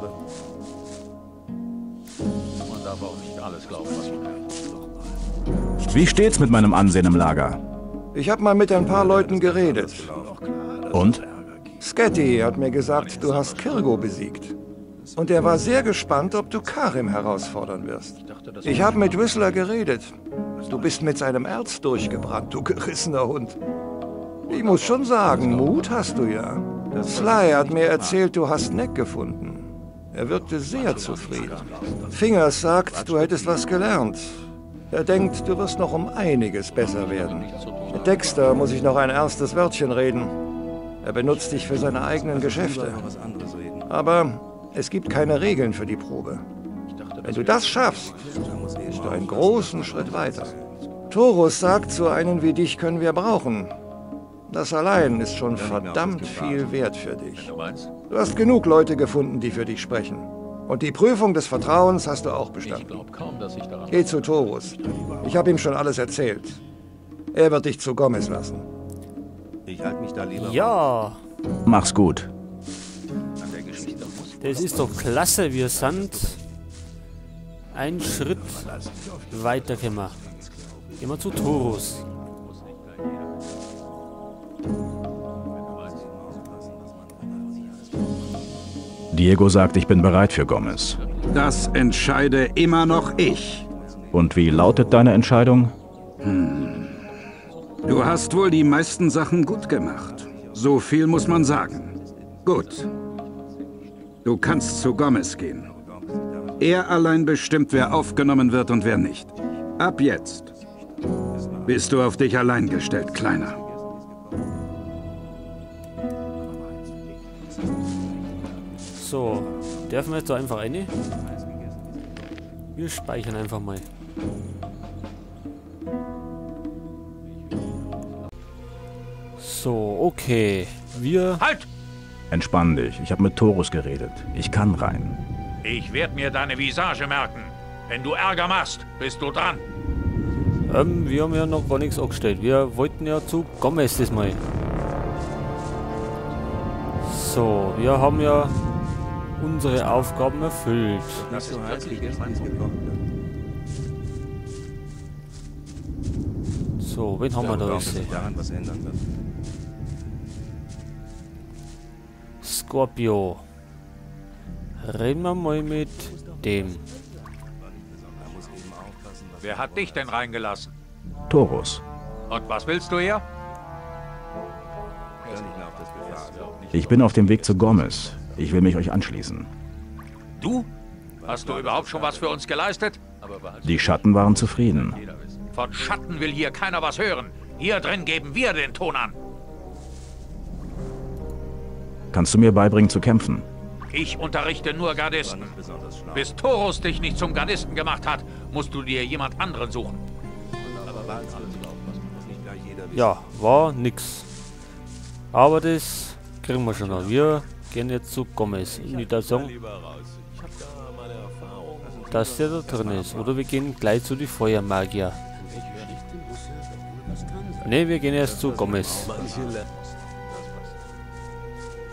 habe. Man darf auch nicht alles glauben, was man hört. Wie steht's mit meinem Ansehen im Lager? Ich habe mal mit ein paar Leuten geredet. Und? Sketty hat mir gesagt, du hast Kirgo besiegt. Und er war sehr gespannt, ob du Karim herausfordern wirst. Ich habe mit Whistler geredet. Du bist mit seinem Erz durchgebrannt, du gerissener Hund. Ich muss schon sagen, Mut hast du ja. Sly hat mir erzählt, du hast Neck gefunden. Er wirkte sehr zufrieden. Fingers sagt, du hättest was gelernt. Er denkt, du wirst noch um einiges besser werden. Mit Dexter muss ich noch ein ernstes Wörtchen reden. Er benutzt dich für seine eigenen Geschäfte. Aber es gibt keine Regeln für die Probe. Wenn du das schaffst, bist du einen großen Schritt weiter. Thorus sagt, so einen wie dich können wir brauchen. Das allein ist schon verdammt viel wert für dich. Du hast genug Leute gefunden, die für dich sprechen. Und die Prüfung des Vertrauens hast du auch bestanden. Geh zu Thorus. Ich habe ihm schon alles erzählt. Er wird dich zu Gomez lassen. Ich halte mich da lieber. Ja. Mach's gut. Das ist doch klasse. Wir sind einen Schritt weitergekommen. Gehen wir zu Thorus. Diego sagt, ich bin bereit für Gomez. Das entscheide immer noch ich. Und wie lautet deine Entscheidung? Du hast wohl die meisten Sachen gut gemacht. So viel muss man sagen. Gut. Du kannst zu Gomez gehen. Er allein bestimmt, wer aufgenommen wird und wer nicht. Ab jetzt bist du auf dich allein gestellt, Kleiner. So, dürfen wir jetzt da einfach rein? Wir speichern einfach mal. So, okay. Wir... Halt! Entspann dich. Ich habe mit Thorus geredet. Ich kann rein. Ich werde mir deine Visage merken. Wenn du Ärger machst, bist du dran. Wir haben ja noch gar nichts angestellt. Wir wollten ja zu Gomez das mal. So, wir haben ja unsere Aufgaben erfüllt. Das ist wirklich nicht mein Problem. So, wen haben wir da jetzt? Scorpio. Reden wir mal mit dem. Wer hat dich denn reingelassen? Thorus. Und was willst du hier? Ich bin auf dem Weg zu Gomez. Ich will mich euch anschließen. Du? Hast du überhaupt schon was für uns geleistet? Die Schatten waren zufrieden. Von Schatten will hier keiner was hören. Hier drin geben wir den Ton an. Kannst du mir beibringen zu kämpfen? Ich unterrichte nur Gardisten. Bis Thorus dich nicht zum Gardisten gemacht hat, musst du dir jemand anderen suchen. Ja, war nix. Aber das kriegen wir schon noch. Wir gehen jetzt zu Gomez. Und ich darf sagen, dass der da drin ist. Oder wir gehen gleich zu die Feuermagier. Ne, wir gehen erst zu Gomez.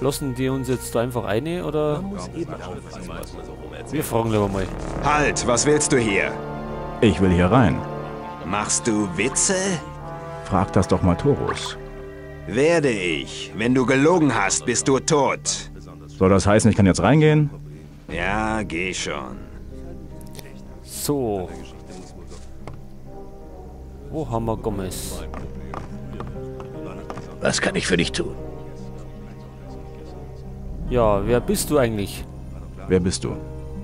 Lassen die uns jetzt da einfach eine, oder? Wir fragen lieber mal. Halt, was willst du hier? Ich will hier rein. Machst du Witze? Frag das doch mal Thorus. Werde ich. Wenn du gelogen hast, bist du tot. Soll das heißen, ich kann jetzt reingehen? Ja, geh schon. So. Wo haben wir Gomez? Was kann ich für dich tun? Ja, wer bist du eigentlich? Wer bist du?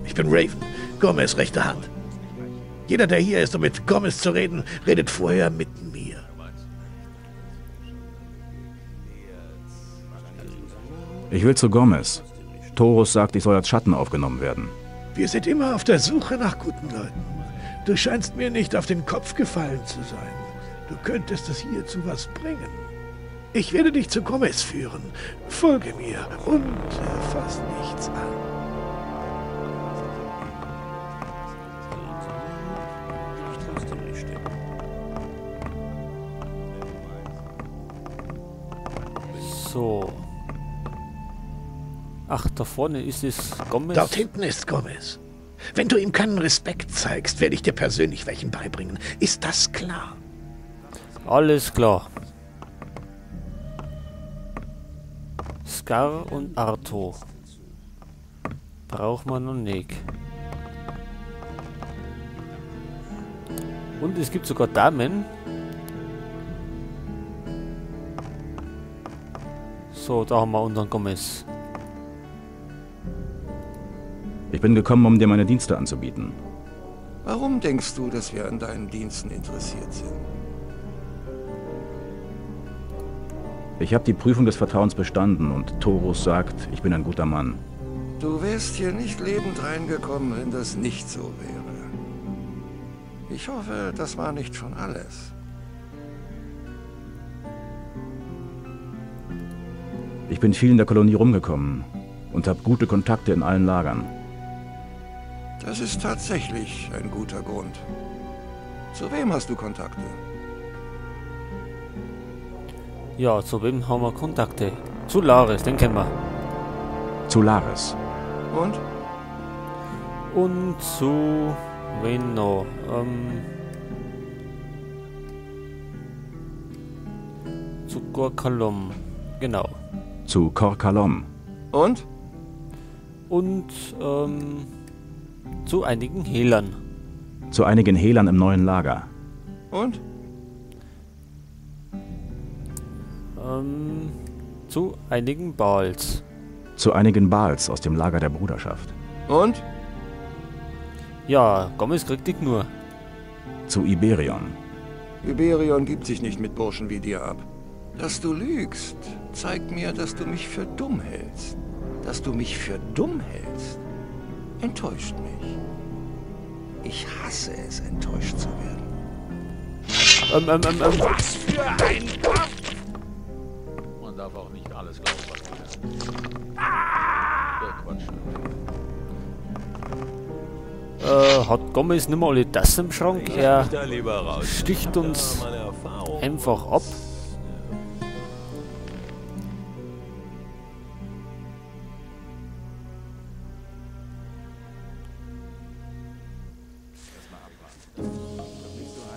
Ich bin Raven, Gomez' rechte Hand. Jeder, der hier ist, um mit Gomez zu reden, redet vorher mit mir. Ich will zu Gomez. Thorus sagt, ich soll als Schatten aufgenommen werden. Wir sind immer auf der Suche nach guten Leuten. Du scheinst mir nicht auf den Kopf gefallen zu sein. Du könntest es hier zu was bringen. Ich werde dich zu Gomez führen. Folge mir und fass nichts an. So. Ach, da vorne ist es Gomez. Dort hinten ist Gomez. Wenn du ihm keinen Respekt zeigst, werde ich dir persönlich welchen beibringen. Ist das klar? Alles klar. Scar und Arto. Braucht man noch nicht. Und es gibt sogar Damen. So, da haben wir unseren Gomez. Ich bin gekommen, um dir meine Dienste anzubieten. Warum denkst du, dass wir an deinen Diensten interessiert sind? Ich habe die Prüfung des Vertrauens bestanden und Thorus sagt, ich bin ein guter Mann. Du wärst hier nicht lebend reingekommen, wenn das nicht so wäre. Ich hoffe, das war nicht schon alles. Ich bin viel in der Kolonie rumgekommen und habe gute Kontakte in allen Lagern. Das ist tatsächlich ein guter Grund. Zu wem hast du Kontakte? Ja, zu wem haben wir Kontakte? Zu Lares, den kennen wir. Zu Lares. Und? Und zu wen noch? Zu Cor Kalom. Genau. Zu Cor Kalom. Und? Und zu einigen Hehlern. Zu einigen Hehlern im neuen Lager. Und? Zu einigen Baals. Zu einigen Baals aus dem Lager der Bruderschaft. Und? Ja, Gomez kriegt dich nur. Zu Iberion. Iberion gibt sich nicht mit Burschen wie dir ab. Dass du lügst, zeigt mir, dass du mich für dumm hältst. Dass du mich für dumm hältst, enttäuscht mich. Ich hasse es, enttäuscht zu werden. Was für ein Kampf! Man darf auch nicht alles glauben, was man hört. Der Quatsch. Hat Gomez nicht mehr alle Tassen im Schrank? Er sticht uns einfach ab.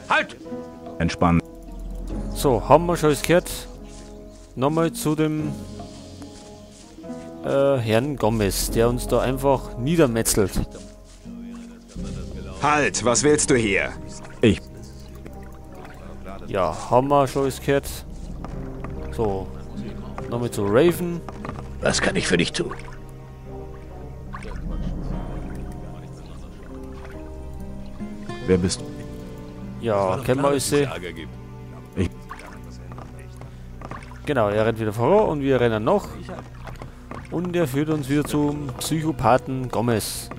Halt! Entspannen. So, haben wir schon alles gehört. Nochmal zu dem Herrn Gomez, der uns da einfach niedermetzelt. Halt, was willst du hier? Ich. Ja, haben wir schon alles gehört. So, nochmal zu Raven. Was kann ich für dich tun? Wer bist du? Ja, kennen wir uns. Ich. Genau, er rennt wieder voran und wir rennen noch. Und er führt uns wieder zum Psychopathen Gomez.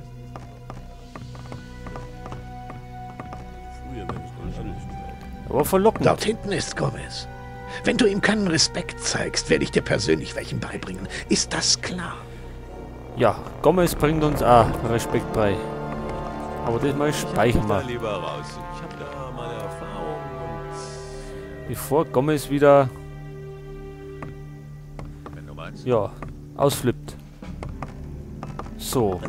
Aber verlockend. Dort hinten ist Gomez. Wenn du ihm keinen Respekt zeigst, werde ich dir persönlich welchen beibringen. Ist das klar? Ja, Gomez bringt uns auch Respekt bei. Aber das mal speichern wir. Bevor Gomez wieder ja, ausflippt. So.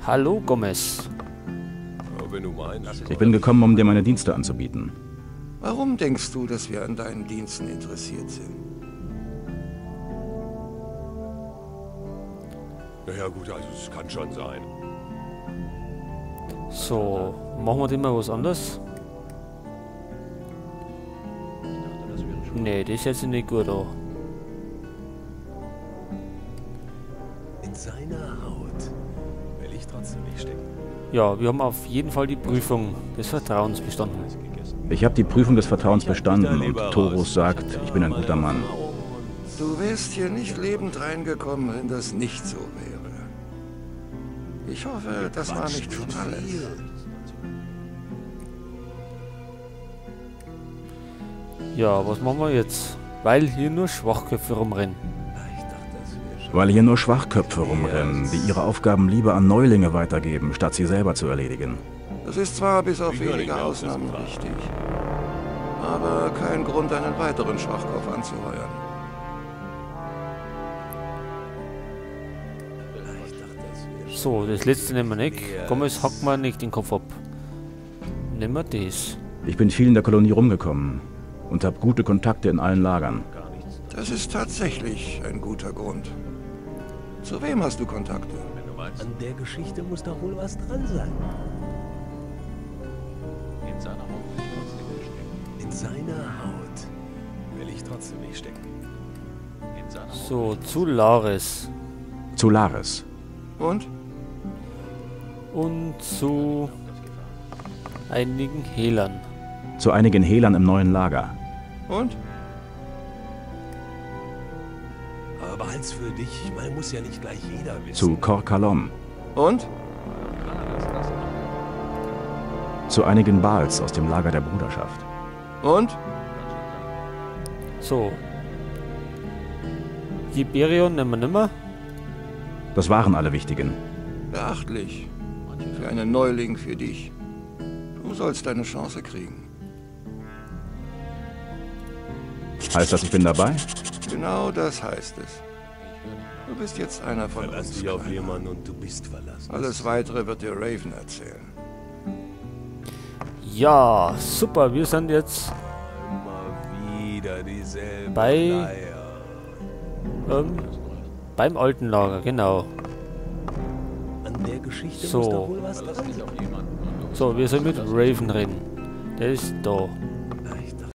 Hallo Gomez. Ich bin gekommen, um dir meine Dienste anzubieten. Warum denkst du, dass wir an deinen Diensten interessiert sind? Naja gut, also es kann schon sein. So, machen wir denn mal was anderes? Nee, das ist jetzt nicht gut an. In seiner Haut will ich trotzdem nicht stecken. Ja, wir haben auf jeden Fall die Prüfung des Vertrauens bestanden. Ich habe die Prüfung des Vertrauens bestanden und Thorus sagt, ich bin ein guter Mann. Du wärst hier nicht lebend reingekommen, wenn das nicht so wäre. Ich hoffe, das war nicht schon alles. Ja, was machen wir jetzt? Weil hier nur Schwachköpfe rumrennen. Weil hier nur Schwachköpfe rumrennen, die ihre Aufgaben lieber an Neulinge weitergeben, statt sie selber zu erledigen. Das ist zwar bis auf wenige Ausnahmen richtig, aber kein Grund, einen weiteren Schwachkopf anzuheuern. So, das letzte nehmen wir nicht. Gomez hackt man nicht den Kopf ab. Nehmen wir das. Ich bin viel in der Kolonie rumgekommen und habe gute Kontakte in allen Lagern. Das ist tatsächlich ein guter Grund. Zu wem hast du Kontakte? An der Geschichte muss doch wohl was dran sein. In seiner Haut will ich trotzdem nicht stecken. In seiner Haut will ich trotzdem nicht stecken. In seiner Haut. So, zu Lares. Zu Lares. Und? Und zu einigen Hehlern. Zu einigen Hehlern im neuen Lager. Und? Aber behalt's für dich. Ich meine, muss ja nicht gleich jeder wissen. Zu Cor Kalom. Und? Zu einigen Baals aus dem Lager der Bruderschaft. Und? So. Giberion nehmen wir nimmer. Das waren alle wichtigen. Beachtlich. Für einen Neuling für dich. Du sollst deine Chance kriegen. Heißt das, ich bin dabei? Genau das heißt es. Du bist jetzt einer von Verlass uns. dich auf Kleiner. jemanden und du bist verlassen. Alles Weitere wird dir Raven erzählen. Ja, super. Wir sind jetzt Immer wieder dieselbe Bei- Leier. beim alten Lager, genau. An der Geschichte So. muss doch wohl was dran sein. So, wir sollen mit Raven reden. Der ist da.